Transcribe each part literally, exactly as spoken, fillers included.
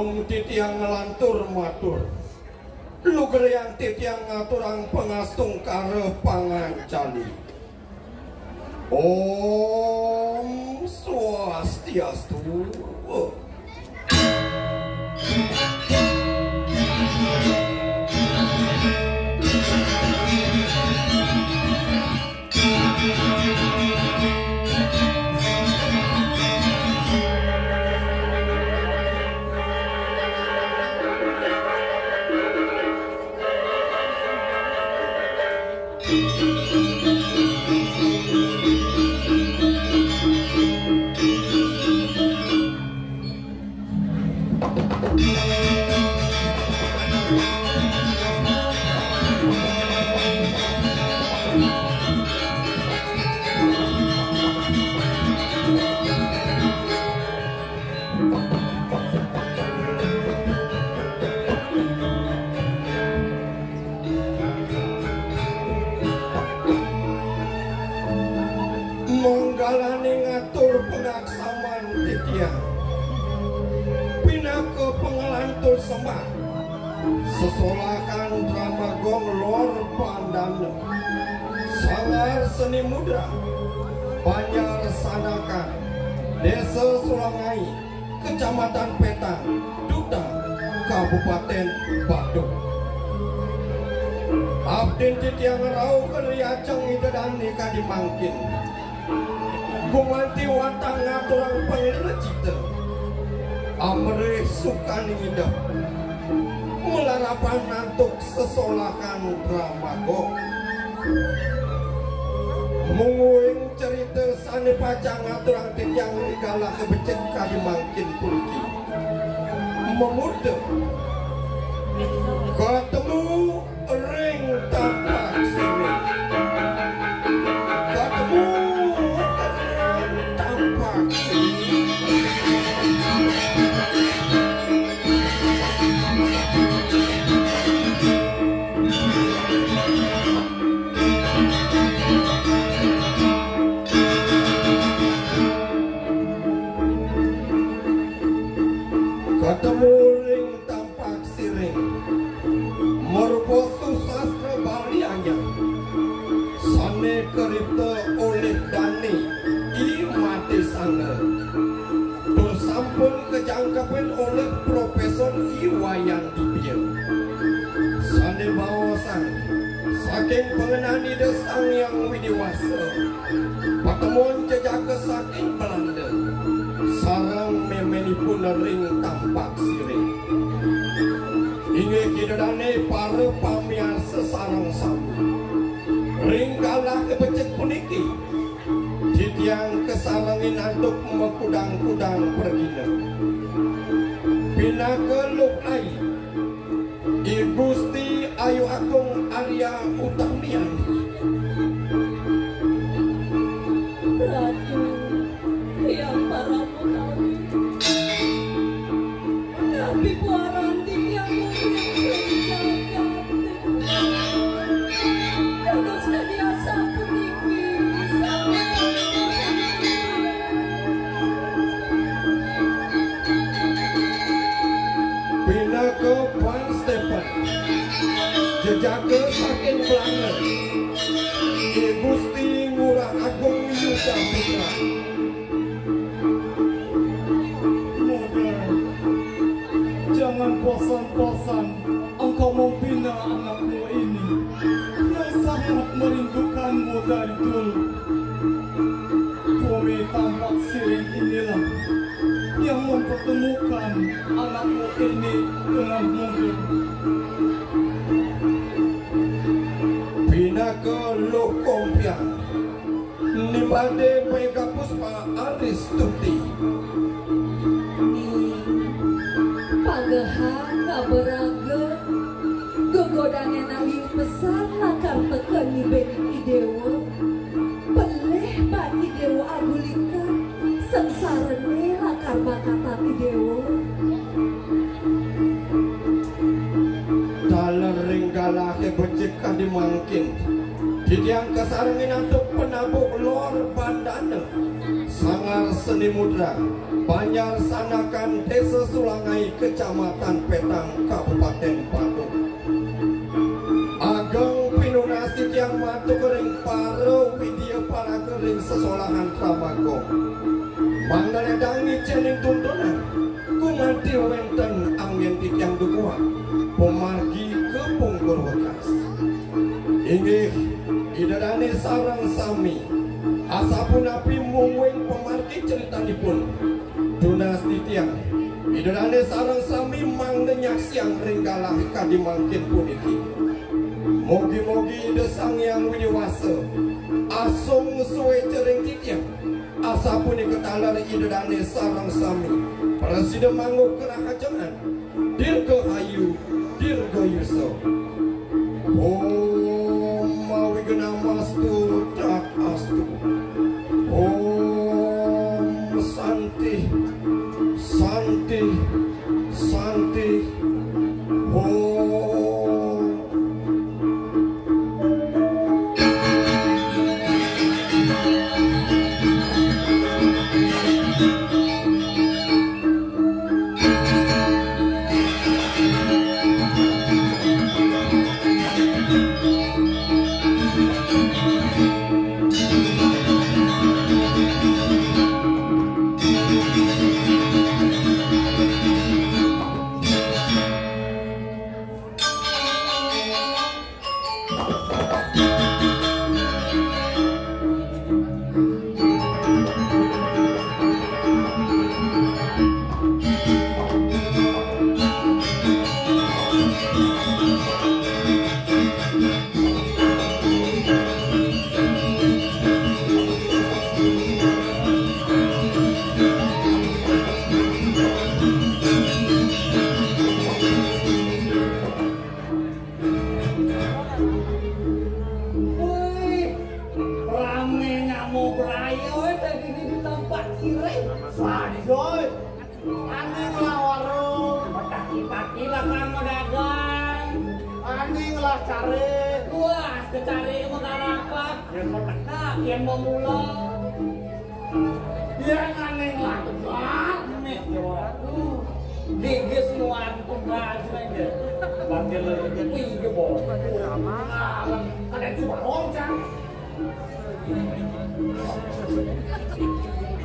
Titiang nglantur matur. Lugrayang titiang ngaturang pangastungkara pangancali. Om Swastiastu. Manggalane ngatur pangaksaman titiang. Pinaka panglantur sembah. Sesolahan Drama Gong Lor Pandana. Sanggar Seni Mudra. Banjar Sanakan. Desa Sulangai. Kecamatan Petang, Duta, Kabupaten Badung. Abdin titiang rauh ka ri ajeng Ida Dane kadi mangkin. Gumanti wantah ngaturang pangrejita. Amrih sukaning Ida. Malarapan antuk sesolahan Drama Gong. Mungguing cerita sane pacang ngaturang titiang ring galah becik kadi mangkin puniki. Mamurda. Katemu ring Tampak Siring. Katemu ring Tampak Siring. Katemu ring Tampak Siring. Marupa susastra Bali anyar. Sane karipta olih Dane I Matisangga. Tur sampun kajangkepin olih Profesor I Wayan Dibia. Sane maosang saking pangenan Ida Sang Hyang Widi Wasa, patemon jejaka saking Belanda, sareng memenipun ring Tampak Siring. Inggih Ida Dane para pamiarsa sareng sami. Ring galah becik puniki, titiang kasarengin antuk makudang-kudang pragina. Pinaka luh ai, I Gusti Ayu Agung Arya Utamiani. Ratu, Hyang Parama Kawi. Napi paranti tiang mungkin ring jagaté? Dados kadi asapuniki, pinaka Pan Stephen, jejaka saking Belanda, I Gusti Ngurah Agung Yuda Putra. Modar, jangan bosan-bosan engkau membina anakmu ini. Dia sangat merindukanmu dari dulu. Bumi Tampak Siring inilah yang mempertemukan anakmu ini dengan Modar. Pinaka luh kompiang. Nimbadé Mega Puspa Aristuti. Ning, pagehang ngaba raga, gegodané ayu pesan lakar teka nibénin I Déwa. Pelih ban I Déwa agulika, sangsarané lakar bakatang I Déwa. Taler ring galahé becik kadi mangkin. Titiang kasarengin antuk Nabuk Lor Bandana, Sanggar Seni Mudra, Banjar Sanakan, Desa Sulangai, Kecamatan Petang, Kabupaten Badung. Ageng pinunas titiang matur ring para widya paraga ring sesolahan Tramago. Mangda ledang ngicénin tuntunan, gumanti wénten anggén titiang duduh pamargi ka pungkur wekas. Inggih, Ida dané sareng sami, asapunapi mungguing pamargi critanipun. Tunas titiang, Ida dané sareng sami mangda nyaksiang ring galah kadi mangkin puniki. Mugi-mugi Ida Sang Hyang Widi Wasa asung suéca ring titiang. Asapunika taler Ida dané sareng sami prasida mangguh karahajengan, dirgahayu, dirgayusa. Om Awignamastu Tadastu. Om Santi, Santi, Santi. Om. Wih, ramé nyamuk raya, wé, tadi ini di tempat kiri. Saja, wé. Ané ngelah warung. Petaki-taki lah kang dagang. Ané ngelah carik. Wah, secarik mah karapat. Yang petekak, yang memula. Yang ané ngelah tegal, nih, ya orang. Tuh, gigis nuan tunggal aja. Bakil lagi, wih, dia bawa. Ada itu barong, Cang.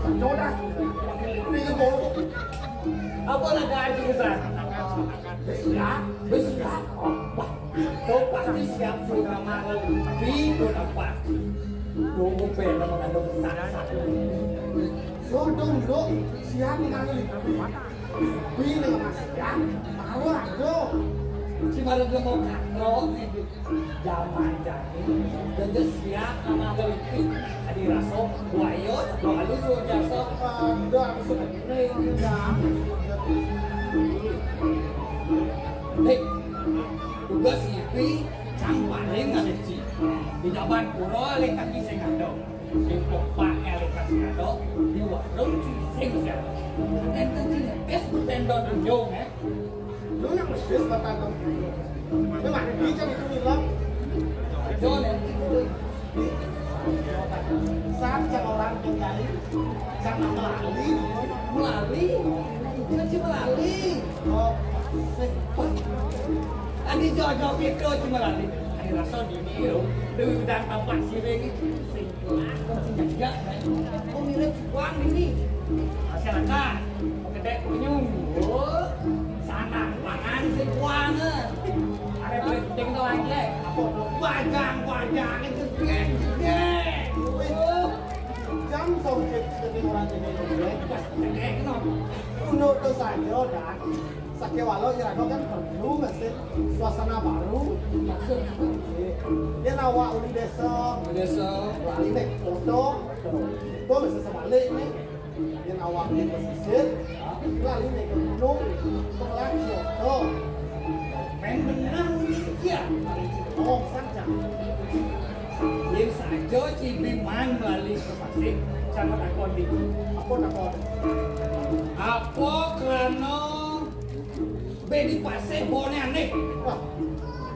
Jodoh. Apa lah gaji kita? Siap, siap. Wah, tuh pasti siap sudah malam. Di kota pasti. Tunggu pena mengandung besar satu. Jodoh, Bro. Siap mengambil. Bini masih ya. Tahu lah, Bro. Si Maret mau katro gitu. Jaman jani, udah siap nama Lipi. Adi raso, buayo, doa lu suruh jasa. Udah, aku sudah gini, udah. Hei, tugas Lipi, cang paling ngalih ci. Di jaban pura, lek kaki sing ada. Sing tepak ngalih kaki ada, di warung ci sing siapa. Ada yang tadi ngetes bertendon ujung, eh. Lu yang mesti batang. Lu mah bisa itu bilang. Jol, ya, itu. Saat cak orang tinggali, cak melali. Melali? Iya, ci melali. Oh, sih. Adi jojo pito ci melali. Adi raso dini, yo. Lu udah tampak sireng itu. Sing. Aku sing jajak, kan? Aku mirip Cukuang ini. Masyarakat, gede kunyung. Oh, sana, pangan si Kuang, eh. Ada beli penting tuh aja. Apa? Bajang, bajang, itu geng, geng. Oh. Jam songkit jadi orang jadi geng. Pas gede, kenapa? Untuk tuh saja, dah. Sakéwala iraga kan perlu ngasih suasana baru. Maksud, yén awak uli désa, uli désa, lali naik kota, kota bisa sebalik nih. Yén awak di pesisir, lali naik ke gunung, sebelah kota. Main benar uli ya. Oh, saja. Yén saja cibiman lali ke pasir, sama takon di. Apa takon? Apa kerana Bé di pasih boné ané. Wah,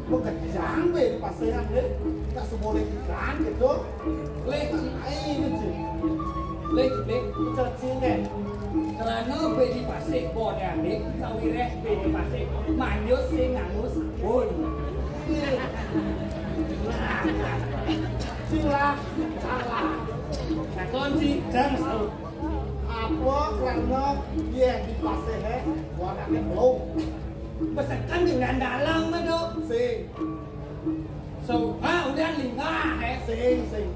Bekejang bé di pasé, Dek. Tak seboleh ikan gitu. Leh, ayo gitu. Leh, Dek. Cacing, Dek. Kerana bé di pasé, boleh, Dek. Kau ireh bé di pasé. Manyus sing nganggo sabun. Iya. Silah, salah. Takon si, jam selalu. Apa kerana dia di pasé, eh? Warnanya belum. Besekan dengan dalam, Dok. Sing. So, ah, udah lingah, eh. Sing, sing.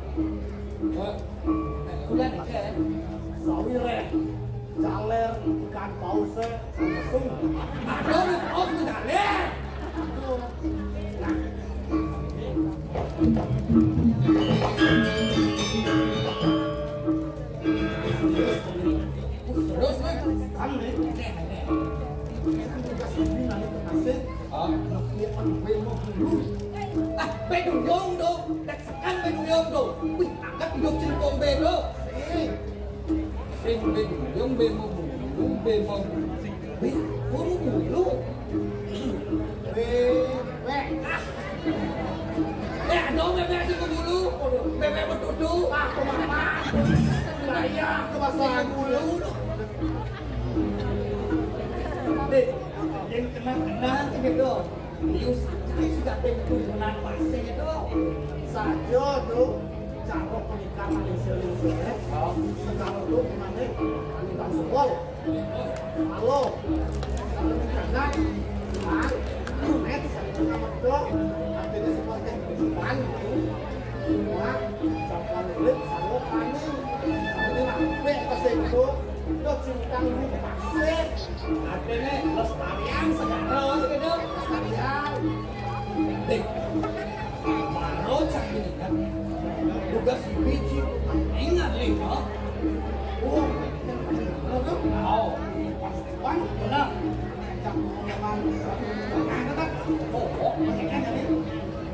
Oh, udah deh. Sawi reh. Jaler ikan paus, eh. Sing. Aduh, paus udah jaler. Aduh. Nah. Terus, Mas, kan, nih. Kan tugas lebih nanti ke pasir. Ah. Dia kan gue mau dulu. Ah, bé duyung tu. Tekan bé duyung tu. Wih, angkat hidup sing kong bé tu. Eh. Sing bé duyung, bé mau dulu, bé mau dulu. Bé, mau dulu. Bé, bé. Ah. Eh, ada bébék di bulu. Bébék betutu. Ah, kemana? Wilayah ke pasar bulu. Dek, yang kenal-kenal gitu. Liu saja sudah tentu menang pasti itu. Saja tu, cara pernikahan Malaysia ni, eh. Sekarang tu, mana? Kita semua. Halo. Halo, Kak. Hah? Net, sama betul. Artinya seperti bulan itu. Cuma, sama kulit, sama paning. Ini lah, bek pas itu. Dok, simpang di pasir. Artinya, lestarian segala gitu. Lestarian. Dek, baru cak ini kan. Juga si biji, ingat, Li, ha? Oh, oh, pas, pas, benar. Cak, memang, oh, oh, makanya, Li.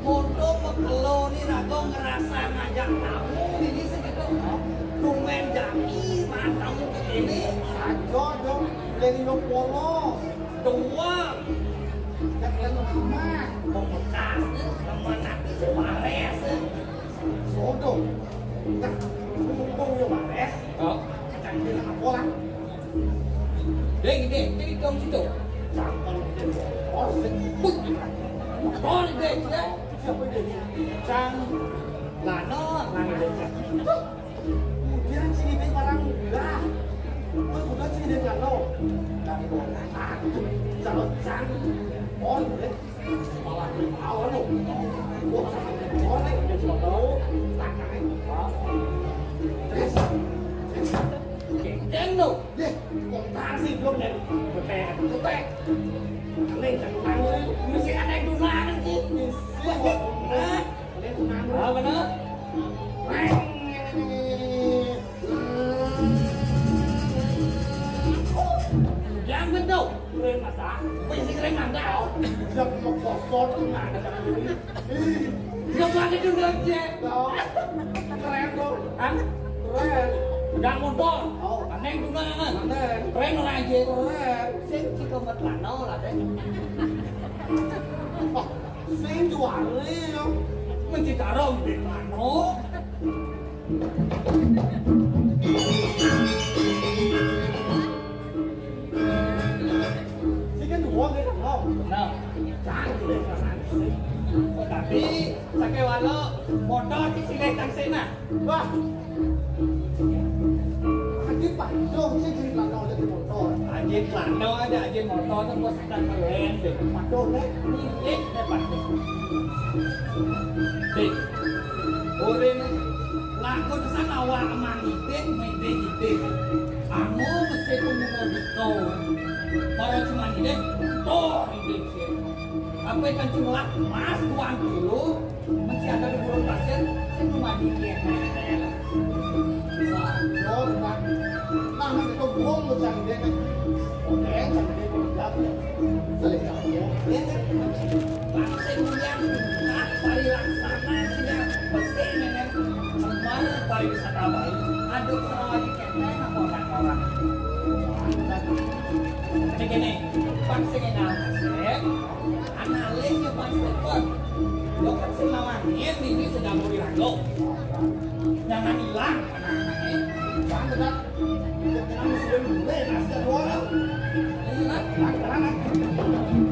Foto mekelo ni raga ngerasa ngajak tamu ini segitu. Tumen jani, man tamu ke sini. Aja dong, dari lo polos. Dua. Dak lan ramah. Pembekas, teman nanti si Wares. Sodo. Nah, mumpung yo Wares. Oh. Kacang dia apa lah? Dek, dek, jadi dong situ. Cang kalau dia motor, motor, dek, ya. Siapa dia? Cang Lano, Lano, dek. Kemudian sini dek barang murah. Kau sudah sini dek Lano. Dari bola satu, calon cang, motor, dek. Malah di bawah, no. Wah, motor, dek, dia cuma tahu. Tangannya. Terus, terus. Geng, geng, no. Deh, kok taksi belum, Dek? Betek, betek. Aneh, jangan tangan. Mesti ada yang tunangan, sih. Wah, nah. Ada yang tunangan. Apa, nah? Neng. Yang betul. Keren masa? Apa sih keren mantau? Yang mau kosong, nah, ada yang beli. Ih. Dia pakai dulu, Cek. Tahu. Keren, tuh. Hah? Keren. Pegang motor. Oh. Aneh guna, kan? Aneh. Keren orang aja. Keren. Sing cika mat lano lah, Dek. Wah, sing juara, yo. Menci tarong di lano. Sing kan dua, kan? Oh. Nah. Jangan, Dek, jangan. Oh, tapi, sakewala, motor di sini taksina. Wah. Aji paduh sing jadi lanang dadi motor. Aji lanang ada aji motor tuh bos sedang keren deh. Paduh, Dek. Milik deh, paduh. Dek. Urin laku kesan awak emang itik, mitik itik. Anu mesti punya mau dikau. Para cuma itik, motor itik. Apa kan cuma mas tuan dulu. Masih ada di gurun pasir, sing cuma dikit. Wah, Bang. Nah, itu gua mau cari dia, kan. Oke, cari dia, kan. Saling cari dia. Iya, kan? Bang, sing mulia, nah, parilaksana, sehingga besi, kan. Cemar pariwisata Bali. Aduk sawah di keteng, apa orang-orang. Jadi gini, Bang, sing enak, sing. Analis, ya, Bang, sing. Ini, ini sedang mau dirago. Jangan hilang. Nah, ini. Jangan dekat. Jangan musuhin gue, nah, sudah dua. Hilang, hilang, hilang.